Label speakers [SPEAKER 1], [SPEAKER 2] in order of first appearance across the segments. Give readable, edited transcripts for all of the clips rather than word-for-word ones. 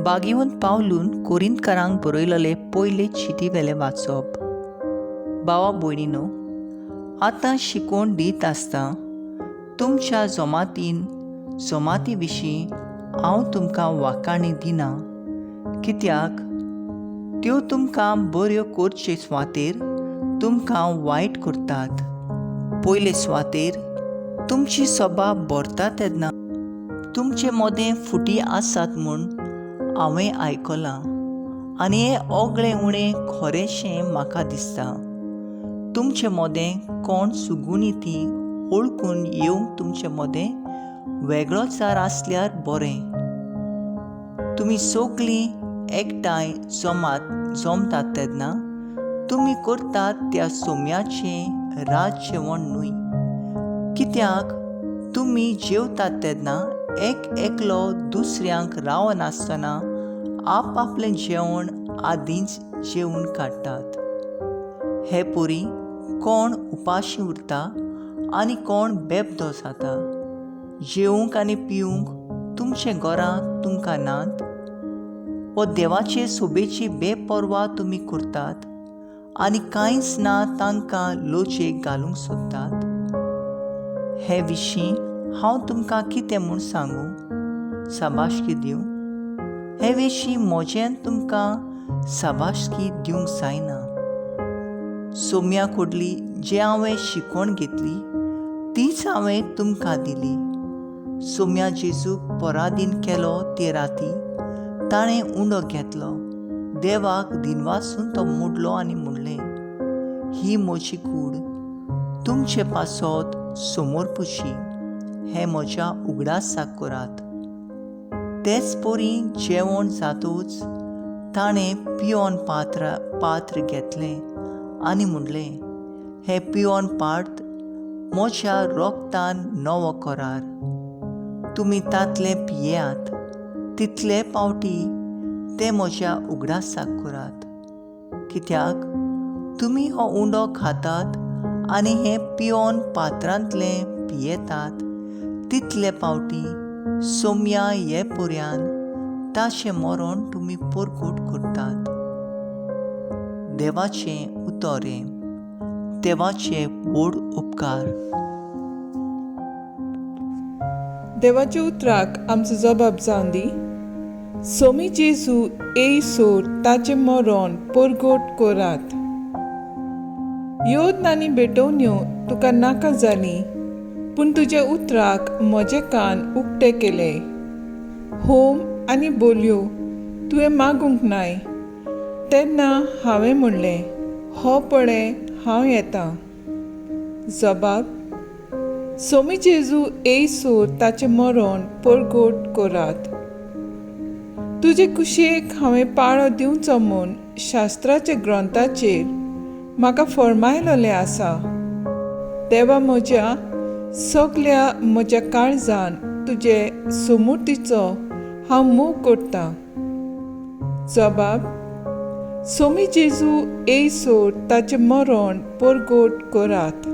[SPEAKER 1] बागेवन पावलून कोरिंतकारांक बरयलेले पयले चिटी वेलें वाचप. भावा भयणीनो, आतां शिकोवण दीत आसता तुमच्या जमातीन जमाती विशीं हांव तुमकां वाखाणी दिना, कित्याक त्यो तुमकां बऱ्यो करचे सुवातेर तुमकां वायट करतात. पयले सुवातेर तुमची सभा भरता तेन्ना तुमचे मदें फुटी आसात म्हूण हांवें आयकलां आनी हें ओगळें उणें खरेंशें म्हाका दिसता. तुमचे मदें कोण सुगुणी ती वळखून येवंक तुमचे मदें वेगळोचार आसल्यार बरें. तुमी सगळीं एकठांय जमतात तेन्ना तुमी करतात त्या सोम्याचें रात जेवण न्हय, कित्याक तुमी जेवतात तेन्ना एक एकलो दुसऱ्यांक रावनासतना आपआपलें जेवण आदींच जेवन काडटात. हे परी कोण उपाशी उरता आनी कोण बेबदो जाता. जेवंक आनी पिवंक तुमचे घरां तुमकां नात? वो देवाचे सोबेची बेपर्वा तुमी करतात आनी कांयच ना तांकां लोचेक घालूंक सोदतात. हे विशीं हांव तुमकां कितें म्हूण सांगूं, शाबासकी दिवं? हे विशीं म्हजेन तुमकां शाबासकी दिवंक जायना. सोम्या कडली जे हांवें शिकवण घेतली तीच हांवें तुमकां दिली. सोम्या जेजूक पराधीन केलो ते राती ताणें उंडो घेतलो, देवाक दिनवासून तो मोडलो आनी म्हणलें, ही म्हजी कूड तुमचे पासत समर्पुची, हें म्हज्या उगडासाक करात. तेच परी जेवण जातूच ताणें पिवन पात्र घेतलें आनी म्हणलें, हें पिवन पात्र म्हज्या रोगतान नवो करार. तुमी तांतलें पियेयात तितले पावटी तें म्हज्या उगडासाक करात. कित्याक तुमी हो उंडो खातात आनी हें पिवन पात्रांतलें पियेतात तितले पावटी सोम्या हे पर्यान ताचें मरण तुमी परगट करतात. देवाचें उतर हें. देवाचे व्हड उपकार.
[SPEAKER 2] देवाच्या उतराक आमचो जबाब जावन दी. सोमी जेजू येयसर ताचें मरण परगट करात. योद्न आनी भेटवण्यो तुका नाका जाली, पूण तुज्या उतराक म्हजे कान उक्ते केले. होम आनी बोलयो तुवें मागूंक नाय, तेन्ना हांवें म्हणलें, हो पळय हांव येतां. जबाब सोमी जेजू येयसर ताचें मरण परगट करात. तुजे कुशेक हांवें पाळो दिवचो म्हूण शास्त्राच्या ग्रंथाचेर म्हाका फर्मायलेलें आसा. देवा म्हज्या सगल्या म्हज्या काळजान तुजे सोमुर्तीचो हांव मोग करतां. जबाब सोमी जेजू येयसर ताचें मरण परगट करात.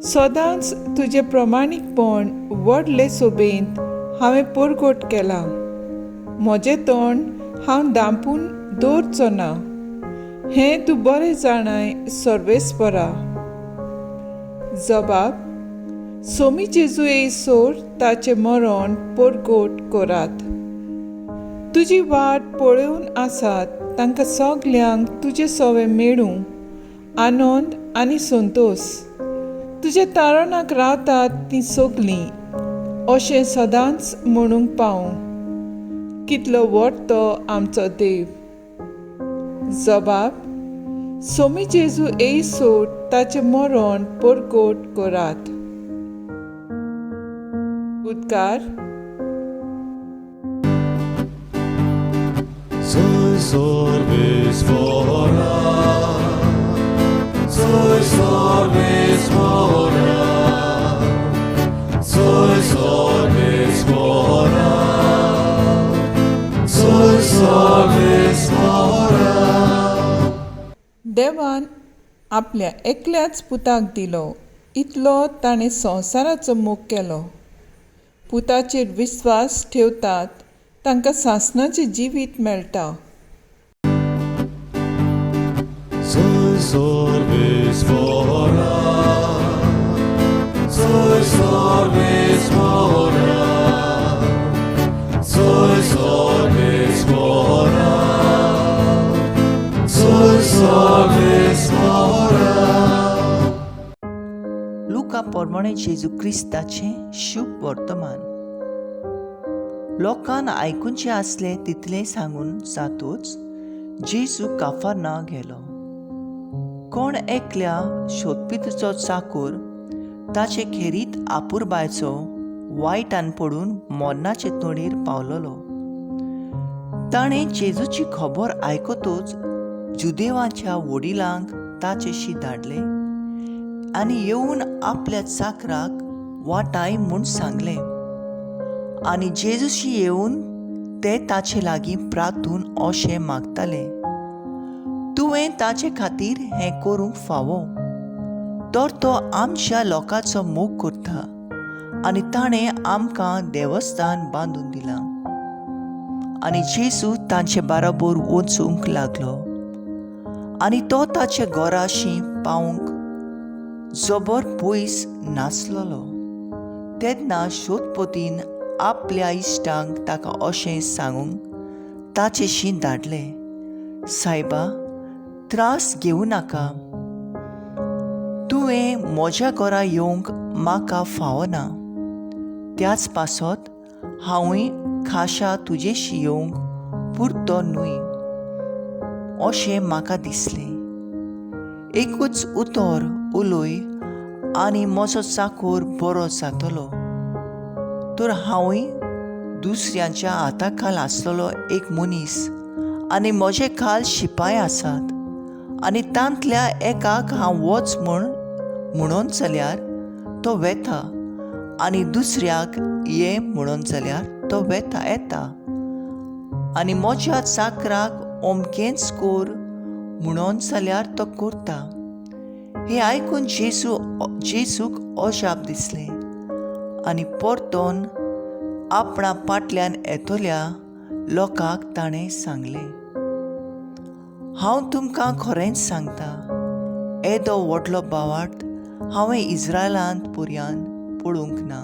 [SPEAKER 2] सदांच तुजें प्रमाणीकपण व्हडले सोबेंत हांवें परगट केलां. म्हजें तोंड हांव दांपून दवरचो ना, हें तूं बरें जाणाय सर्वेस्परा. जबाब सोमी जेजू येयसर ताचें मरण परगट करात. तुजी वाट पळोवन आसात तांकां सगल्यांक तुजें सवें मेळूं आनंद आनी संतोश. तुज्या तारणाक रावतात तीं सगलीं अशें सदांच म्हणूंक पावूं. कितलो व्हड तो आमचो देव. जबाब सोमी जेजू येयसर ताचें मरण परगट करात. उद्गार. देवान आपल्या एकल्याच पुताक दिलो, इतलो ताणें संवसाराचो मोग केलो. पुताचेर विस्वास ठेवतात तांकां सासणाचें जिवीत मेळटा.
[SPEAKER 3] Soy sorbis mora, soy sorbis mora, soy sorbis mora, soy sorbis mora.
[SPEAKER 1] लुका प्रमाणे जेजू क्रिस्ताचें शुभ वर्तमान. लोकान आयकुचें आसलें तितलें सांगून जातूच जेजू काफारना गेलो. कोण एकल्या सोदपितीचो चाकूर ताचे खेरीत आपुरबायचो वायटान पडून मरणाचे तोंडीर पावलोलो. ताणें जेजूची खबर आयकतूच जुदेवाच्या वडिलांक ताचेशी धाडले आनी येवन आपल्या चाकराक वाटाय म्हूण सांगलें. आनी जेजूशी येवन ते ताचे लागीं प्रार्थून अशें मागताले, तुवें ताचे खातीर हें करूंक फावो, तर तो आमच्या लोकांचो मोग करता आनी ताणें आमकां देवस्थान बांदून दिलां. आनी जेजू तांचे बाराबोर वचूंक लागलो आनी तो ताचे घराशी पावूंक जबर पयस नासलेलो. तेन्ना शोधपतीन आपल्या इश्टांक ताका अशें सांगूंक ताचेशी धाडले, सायबा, त्रास घेवं नाका, तुवें म्हज्या घरा येवंक म्हाका फावना, त्याच पासत हांवूय खाशा तुजेशी येवंक पुरतो न्हय अशें म्हाका दिसलें. एकूच उतर उलय आनी म्हजो चाकोर बरो जातलो. तर हांवूय दुसऱ्यांच्या हाता खाल आसलेलो एक मनीस आनी म्हजे खाल शिपाय आसात आनी तांतल्या एकाक हांव वच म्हूण म्हणून जाल्यार तो वेता आनी दुसऱ्याक ये म्हणून जाल्यार तो वेता येता आनी म्हज्या चाकराक अमकेंच कर म्हणून जाल्यार तो करता. हें आयकून जेजूक अजाप दिसलें आनी परतोन आपणा पाटल्यान येतल्या लोकांक ताणें सांगलें, हांव तुमकां खरेंच सांगता, येदो व्हडलो भावार्थ हांवें इस्रायलांत पर्यान पळोवंक ना.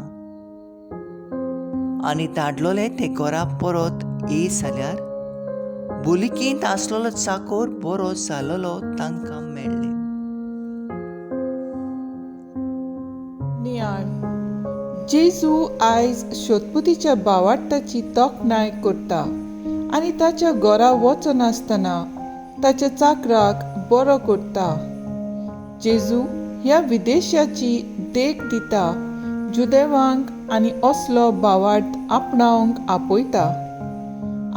[SPEAKER 1] आनी धाडलोले ते घरा परत ये जाल्यार बोलिकेंत आसलेलो चाकोर बरो जालोलो तांकां मेळ्ळें.
[SPEAKER 2] नियाळ. जेजू आयज शोधपुतीच्या भावार्थाची तोखणाय करता आनी ताच्या घरा वचनासतना ताच्या चाकराक बरो करता. जेजू ह्या विदेशाची देख दिता, जुदेवांक आनी असलो भावार्थ आपणावंक आपयता.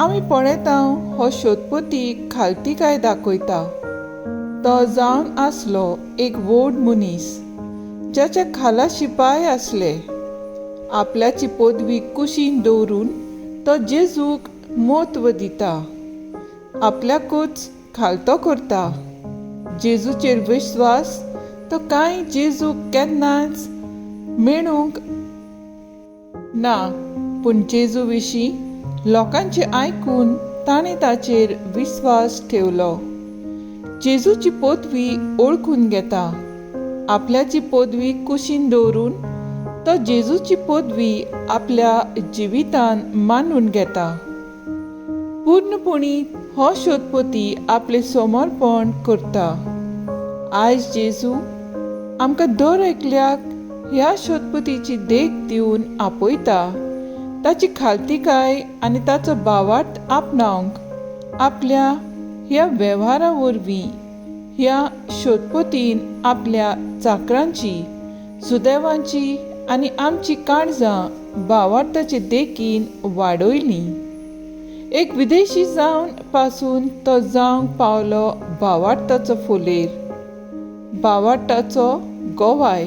[SPEAKER 2] आमी पळयता हो शोधपती खालतीकाय दाखयता. तो जावन आसलो एक व्हड मनीस ज्याच्या खाला शिपाय आसले. आपल्याची पदवी कुशीन दवरून तो जेजूक म्हत्व दिता, आपल्याकूच खालतो करता. जेजूचेर विश्वास तो कांय जेजूक केन्नाच मेळूंक ना, पूण जेजू विशीं लोकांचे आयकून ताणें ताचेर विश्वास ठेवलो. जेजूची पदवी ओळखून घेता, आपल्याची पदवी कुशीन दवरून तो जेजूची पदवी आपल्या जिवितान मानून घेता. पूर्णपणी हो शोधपती आपलें समर्पण करता. आयज जेजू आमकां दर एकल्याक ह्या शोधपतीची देख दिवन आपयता, ताची खालतीकाय आनी ताचो भावार्थ आपणावंक आपल्या ह्या वेव्हारा वरवीं ह्या शोधपतीन आपल्या चाकरांची, सुदैवांची आनी आमची काळजां भावार्थाचे देखीन वाडयलीं. एक विदेशी जावन पासून तो जावंक पावलो भावार्थाचो फोलेर, भावार्थाचो गोवाय.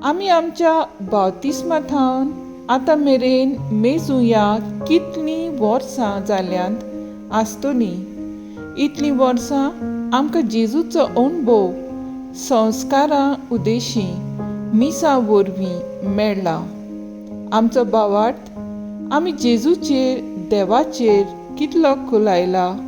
[SPEAKER 2] आमी आमच्या बावतिस्मा थावन आतां मेरेन मेजुया कितलीं वर्सां जाल्यांत आसतलीं. इतलीं वर्सां आमकां जेजूचो अणभव संस्कारां उदेशी मिसां वरवीं मेळ्ळा. आमचो भावार्थ आमी जेजूचेर देवाचेर कितलो कुलायला?